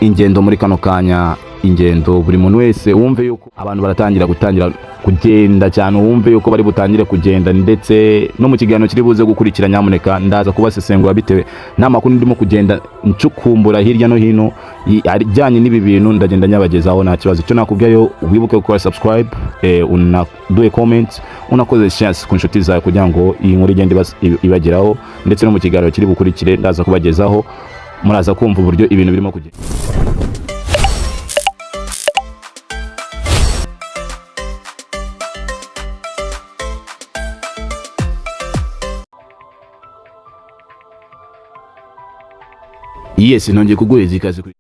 Ingendo muri kano kanya, ingendo, buri muntu wese wumve yuko abantu baratangira gutangira kugenda cyane, wumve yuko bari butangire kugenda. Ndetse no mu kiganiro kiri buze gukurikira, nyamuneka ndaza kubasesengura bitewe n'amakuru ndimo kugenda ncukumbura hirya no hino ajyanye n'ibi bintu, ndagenda nyabagezaho, nta kibazo. Icyo nakubwirayo, wibuke gukora subscribe, unaduhe comment, unakoze share ku nshuti zawe kugira ngo iyi nkuru igende ibageraho. Ndetse no mu kiganiro kiri bukurikire ndaza kubagezaho, muraza kumva uburyo ibintu birimo kugenda. Yes, nongeye kuguhereza ikaze kuri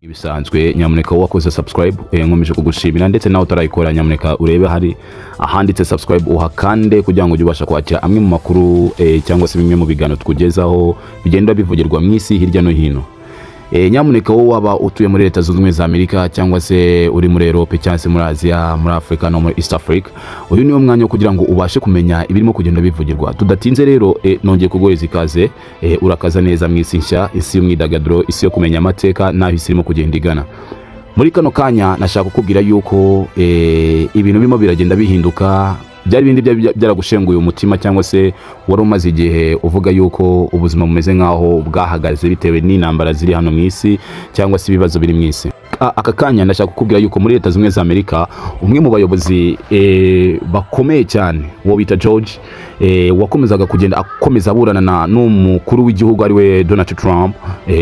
ibisanzwe. Nyamuneka wowe wakoze subscribe, nkomeje kugushimira. Ndetse nawe utarayikora, nyamuneka urebe hari ahanditse subscribe, uhakande kugira ngo ujye ubasha kwakira amwe mu makuru cyangwa se bimwe mu biganiro tukugezaho bigenda bivugirwa mu isi hirya no hino. Nyamuneka wowe waba utuye muri Leta Zunze Ubumwe za Amerika, cyangwa se uri muri Europe, cyangwa se muri Aziya, muri Afurika no muri East Africa, uyu niwo mwanya wo kugira ngo ubashe kumenya ibirimo kugenda bivugirwa. Tudatinze rero, nongeye kuguhereza ikaze. Urakaza neza mu isi nshya, isi y'umwidagaduro, isi yo kumenya amateka n'aho isi irimo kugenda igana. Muri kano kanya nashaka kukubwira yuko ibintu birimo biragenda bihinduka. Byari bindi byari byaragushenguye umutima, cyangwa se wari umaze igihe uvuga yuko ubuzima bumeze nk'aho bwahagaze bitewe n'intambara ziri hano mu isi, cyangwa se ibibazo biri mu isi. Aka kanya ndashaka kukubwira yuko muri Leta Zunze Ubumwe za Amerika, umwe mu bayobozi bakomeye cyane, uwo bita George, wakomezaga kugenda akomeza aburana n'umukuru w'igihugu ariwe Donald Trump,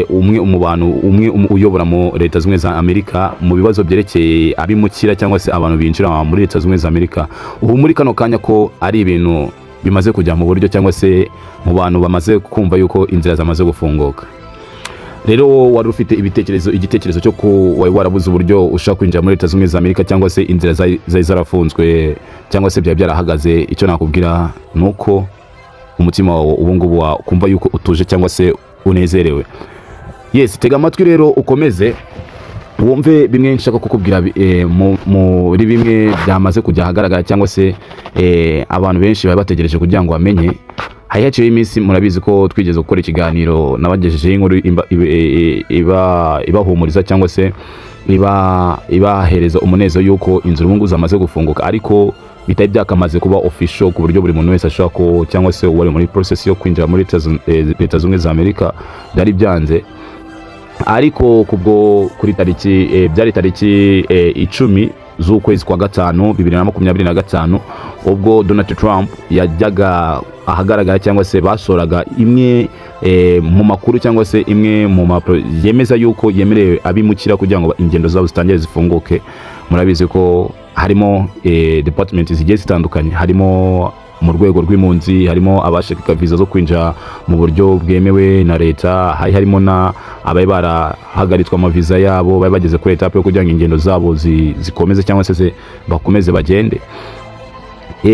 umwe mu bantu umwe uyobora mu Leta Zunze Ubumwe za Amerika, mu bibazo byerekeye abimukira cyangwa se abantu binjira muri Leta Zunze Ubumwe za Amerika, ubu muri kano kanya ko ari ibintu bimaze kujya mu buryo, cyangwa se mu bantu bamaze kumva yuko inzira zamaze gufunguka. Rero wowe wari ufite ibitekerezo, igitekerezo cyo ku wari warabuze uburyo ushaka kwinjira muri Leta Zunze Ubumwe za Amerika, cyangwa se inzira zari zarafunzwe, cyangwa se byari byarahagaze, icyo nakubwira ni uko umutima wawe ubu ngubu wakumva yuko utuje cyangwa se unezerewe. Yes, tega amatwi rero ukomeze wumve bimwe nshaka kukubwira muri bimwe byamaze kujya ahagaragara, cyangwa se abantu benshi bari bategereje kugira ngo bamenye. Hari haciyeho iminsi, murabizi ko twigeze gukora ikiganiro nabagejejeho inkuru ibahumuriza cyangwa se ibahereza umunezero yuko inzira ubu ngubu zamaze gufunguka, ariko bitari byakamaze kuba official ku buryo buri muntu wese ashobora ko, cyangwa se uwari muri process yo kwinjira muri Leta Zunze Ubumwe za Amerika, byari byanze. Ariko kubwo kuri tariki byari tariki 10 z'ukwezi kwa gatanu 2025, ubwo Donald Trump yajyaga ahagaragara, cyangwa se basoraga imwe mu makuru, cyangwa se imwe mu mpapuro yemeza yuko yemerewe abimukira kugira ngo ingendo zabo zitangire zifunguke. Murabizi ko harimo department zigiye zitandukanye, harimo mu rwego rw'impunzi, harimo abashaka viza zo kwinjira mu buryo bwemewe na leta, hari harimo na abari barahagaritswe amaviza yabo, bari bageze kuri étape yo kugira ngo ingendo zabo zikomeze cyangwa se bakomeze bagende.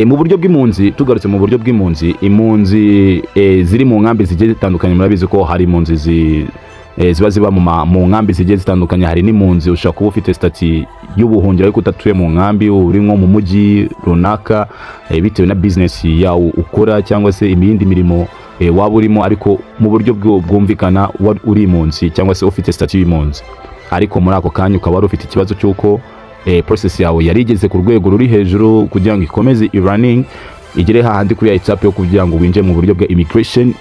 Mu buryo bw'impunzi, tugarutse mu buryo bw'impunzi, impunzi ziri mu nkambi zigiye zitandukanye, murabizi ko hari impunzi ziba ziba mu nkambi zigiye zitandukanye. Hari n'impunzi ushobora kuba ufite status y'ubuhungiro ariko udatuye mu nkambi, uri nko mu mujyi runaka, bitewe na business yawe ukora cyangwa se imiyindi mirimo waba urimo, ariko mu buryo bwumvikana uri impunzi cyangwa se ufite status y'impunzi. Ariko muri ako kanya ukaba wari ufite ikibazo cy'uko process yawe yari igeze ku rwego ruri hejuru kugira ngo ikomeze running, igere hahandi kuri ya étape yo kugira ngo winjire mu buryo bwa immigration,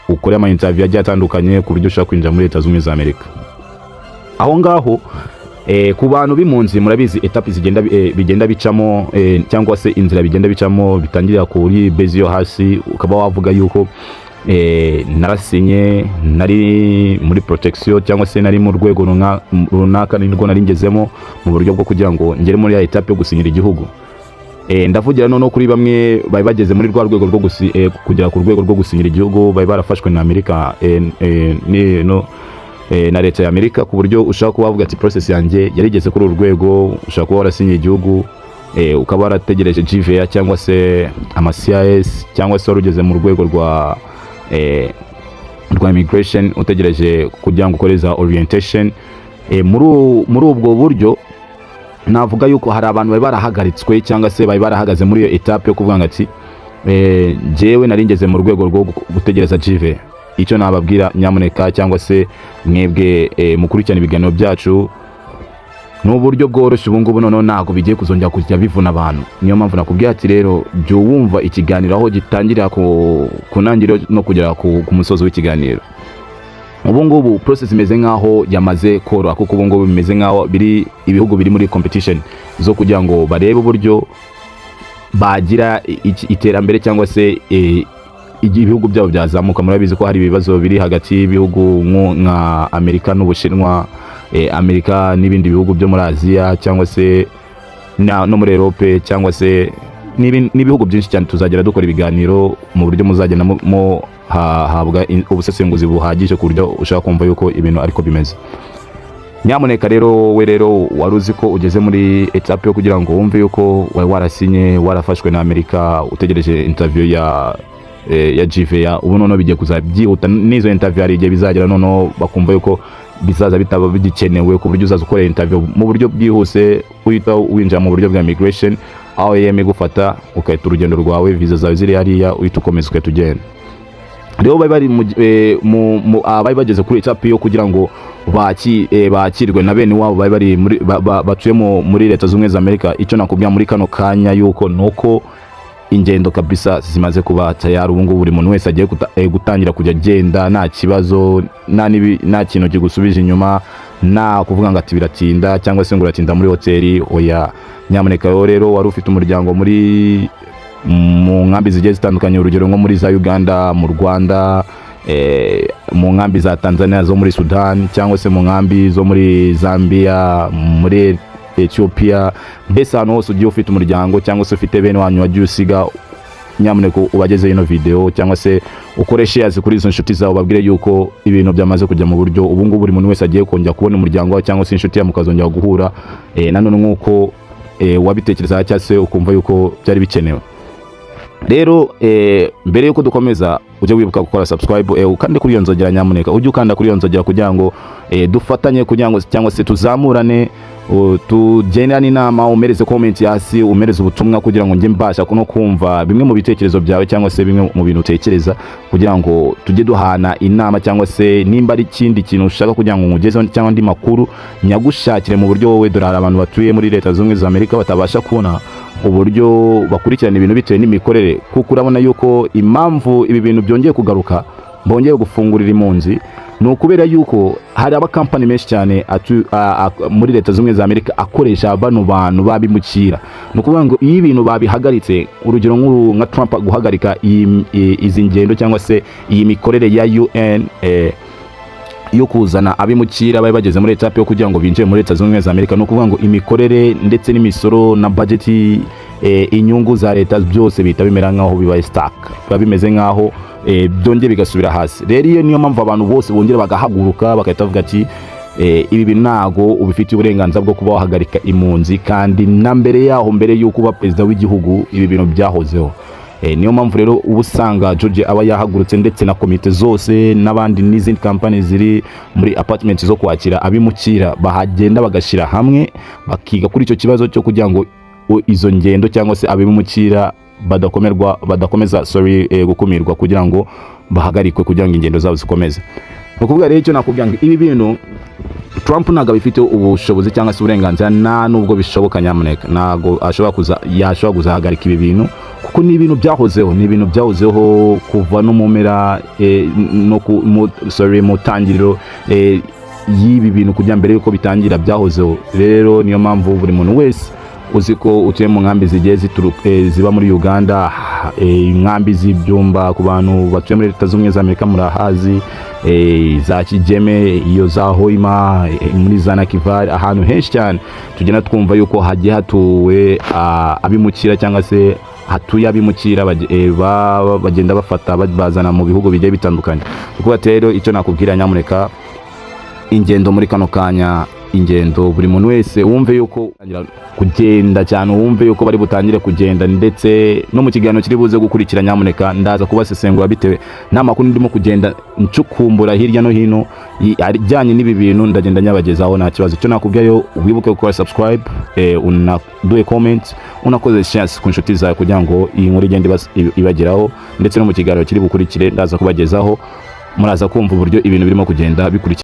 ukore ama interview agiye atandukanye ku buryo ushobora kwinjira muri Leta Zunze Ubumwe za Amerika. Aho ngaho ku bantu b'impunzi, murabizi étape zigenda bigenda bicamo, cyangwa se inzira bigenda bicamo, bitangirira kuri base yo hasi, ukaba wavuga yuko narasinye, nari muri protection, cyangwa se nari mu rwego runaka nirwo nari ngezemo mu buryo bwo kugira ngo ngere muri ya étape yo gusinyira igihugu. Ndavugira noneho kuri bamwe bari bageze muri rwa rwego rwo kugera ku rwego rwo gusinyira igihugu, bari barafashwe na Amerika, no, na leta ya Amerika, ku buryo ushobora kuba wavuga ati process yanjye yarigeze kuri uru rwego. Ushobora kuba warasinyiye igihugu, ukaba warategereje GVA cyangwa se ama CIS, cyangwa se wari ugeze mu rwego rwa immigration, utegereje kugira ngo ukore za orientation. Muri ubwo buryo navuga yuko hari abantu bari barahagaritswe, cyangwa se bari barahagaze muri iyo étape yo kuvuga ngo ati njyewe nari ngeze mu rwego rwo gutegereza GV. Icyo nababwira nyamuneka, cyangwa se mwebwe mukurikirana ibiganiro byacu, ni uburyo bworoshye ubu ngubu. Noneho ntabwo bigiye kuzongera kujya bivuna abantu. Niyo mpamvu nakubwiye ati rero jya wumva ikiganiro aho gitangirira ku ntangiriro no kugera ku musozo w'ikiganiro. Ubu ngubu process imeze nkaho yamaze koroha, kuko ubu ngubu bimeze nkaho biri ibihugu biri muri competition zo kugira ngo barebe uburyo bagira iterambere cyangwa se ibihugu byabo byazamuka. Murabizi ko hari ibibazo biri hagati y'ibihugu nka Amerika n'Ubushinwa, Amerika n'ibindi bihugu byo muri Aziya, cyangwa se no muri Europe, cyangwa se n'ibihugu byinshi cyane. Tuzagera dukora ibiganiro mu buryo muzagenda muhabwa ubusesenguzi buhagije, ku buryo ushaka kumva yuko ibintu ariko bimeze. Nyamuneka rero, wowe rero wari uzi ko ugeze muri étape yo kugira ngo wumve yuko wari warasinye, warafashwe na Amerika, utegereje interview ya GVA, ubu noneho bigiye kuza byihuta. N'izo interview hari igihe bizagera noneho bakumva yuko bizaza bitaba bigikenewe, ku buryo uzaza ukorera interview mu buryo bwihuse, uhita winjira mu buryo bwa immigration, aho yeme igufata ugahita urugendo rwawe, visa zawe ziri hariya, uhita ukomeza ugahita ugenda. Rero bari bari mu, eh, mu, mu bari bageze kuri étape yo kugira ngo bakirwe na bene wabo bari bari muri batuye muri Leta Z'Ubumwe za Amerika. Icyo nakubwira muri kano kanya yuko nuko ingendo kabisa zimaze kuba tayari. Ubu ngubu buri muntu wese agiye gutangira kujya agenda nta kibazo, nta kintu kigusubije inyuma, nta kuvuga ngo ati biratinda cyangwa se ngo uratinda muri hoteli. Oya, nyamuneka. Rero wari ufite umuryango mu nkambi zigiye zitandukanye, urugero nko muri za Uganda, mu Rwanda, mu nkambi za Tanzania, zo muri Sudan, cyangwa se mu nkambi zo muri Zambia, muri Ethiopia, mbese ahantu hose ugiye ufite umuryango cyangwa se ufite bene wanyu wagiye usiga, nyamuneka ubagezeho ino video, cyangwa se ukore shares kuri izo nshuti zawe, babwire yuko ibintu byamaze kujya mu buryo. Ubu ngubu buri muntu wese agiye kongera kubona umuryango wawe cyangwa se inshuti yawe, mukazongera guhura nanone nk'uko wabitekerezaga cyangwa se ukumva yuko byari bikenewe. Rero mbere yuko dukomeza, ujye wibuka gukora subscribe, ukande kuri iyo nzogera. Nyamuneka ujye ukanda kuri iyo nzogera kugira ngo dufatanye, kugira ngo cyangwa se tuzamurane, tugendane inama, umereze comment hasi, umereze ubutumwa, kugira ngo njye mbasha no kumva bimwe mu bitekerezo byawe cyangwa se bimwe mu bintu utekereza, kugira ngo tujye duhana inama, cyangwa se nimba ari ikindi kintu ushaka kugira ngo nkugezeho cyangwa andi makuru nyagushakire mu buryo wowe. Dore hari abantu batuye muri Leta Zunze Ubumwe za Amerika batabasha kubona uburyo bakurikirana ibintu bitewe n'imikorere, kuko urabona yuko impamvu ibi bintu byongeye kugaruka, bongeye gufungurira impunzi, ni ukubera yuko hari amakampani menshi cyane muri Leta Zunze Ubumwe za Amerika akoresha bano bantu babimukira. Ni ukuvuga ngo iyo ibintu babihagaritse, urugero nk'uru nka Trump guhagarika izi ngendo cyangwa se iyi mikorere ya UN yo kuzana abimukira bari bageze muri étape yo kugira ngo binjire muri Leta Zunze Ubumwe za Amerika, ni ukuvuga ngo imikorere ndetse n'imisoro na budget, inyungu za leta, byose bihita bimera nk'aho bibaye stuck, biba bimeze nk'aho byongeye bigasubira hasi. Rero iyo niyo mpamvu abantu bose bongera bagahaguruka, bagahita bavuga ati ibi bintu ntago ubifitiye uburenganzira bwo kuba wahagarika impunzi, kandi na mbere yaho, mbere y'uko uba perezida w'igihugu, ibi bintu byahozeho. Niyo mpamvu rero uba usanga George aba yahagurutse, ndetse na komite zose n'abandi n'izindi kampani ziri muri apartment zo kwakira abimukira, bahagenda bagashyira hamwe bakiga kuri icyo kibazo cyo kugira ngo izo ngendo cyangwa se abimukira badakomerwa, badakomeza, sorry, gukumirwa kugira ngo bahagarikwe, kugira ngo ingendo zabo zikomeze. Ni ukuvuga rero, icyo nakubwira ngo ibi bintu Trump ntabwo abifite ubushobozi cyangwa se uburenganzira, nta nubwo bishoboka. Nyamuneka, ntabwo ashobora kuza yashobora kuzahagarika ibi bintu, kuko ni ibintu byahozeho, ni ibintu byahozeho kuva no mu mpera no ku, mu, sorry, mu tangiriro y'ibi bintu, kugira mbere yuko bitangira byahozeho. Rero niyo mpamvu buri muntu wese uzi ko utuye mu nkambi zigiye ziba muri Uganda, inkambi z'ibyumba, ku bantu batuye muri Leta Zunze Ubumwe za Amerika murahazi, za Kigeme, iyo za Hoima, muri za Nakivale, ahantu henshi cyane tugenda twumva yuko hagiye hatuwe abimukira cyangwa se hatuye abimukira bagenda bafata bazana mu bihugu bigiye bitandukanye. Kuko rero icyo nakubwira nyamuneka, ingendo muri kano kanya, ingendo buri muntu wese wumve yuko tangira kugenda cyane, wumve yuko bari butangire kugenda. Ndetse no mu kiganiro kiri buze gukurikira, nyamuneka ndaza kubasesengura bitewe n'amakuru ndimo kugenda ncukumbura hirya no hino ajyanye n'ibi bintu, ndagenda nyabagezaho nta kibazo. Icyo nakubwira yo, wibuke gukora subscribe, unaduhe comment, unakoze share ku nshuti zawe kugira ngo iyi nkuru igende ibageraho. Ndetse no mu kiganiro kiri bukurikire ndaza kubagezaho. Muraza kumva uburyo ibintu birimo kugenda bikurikira.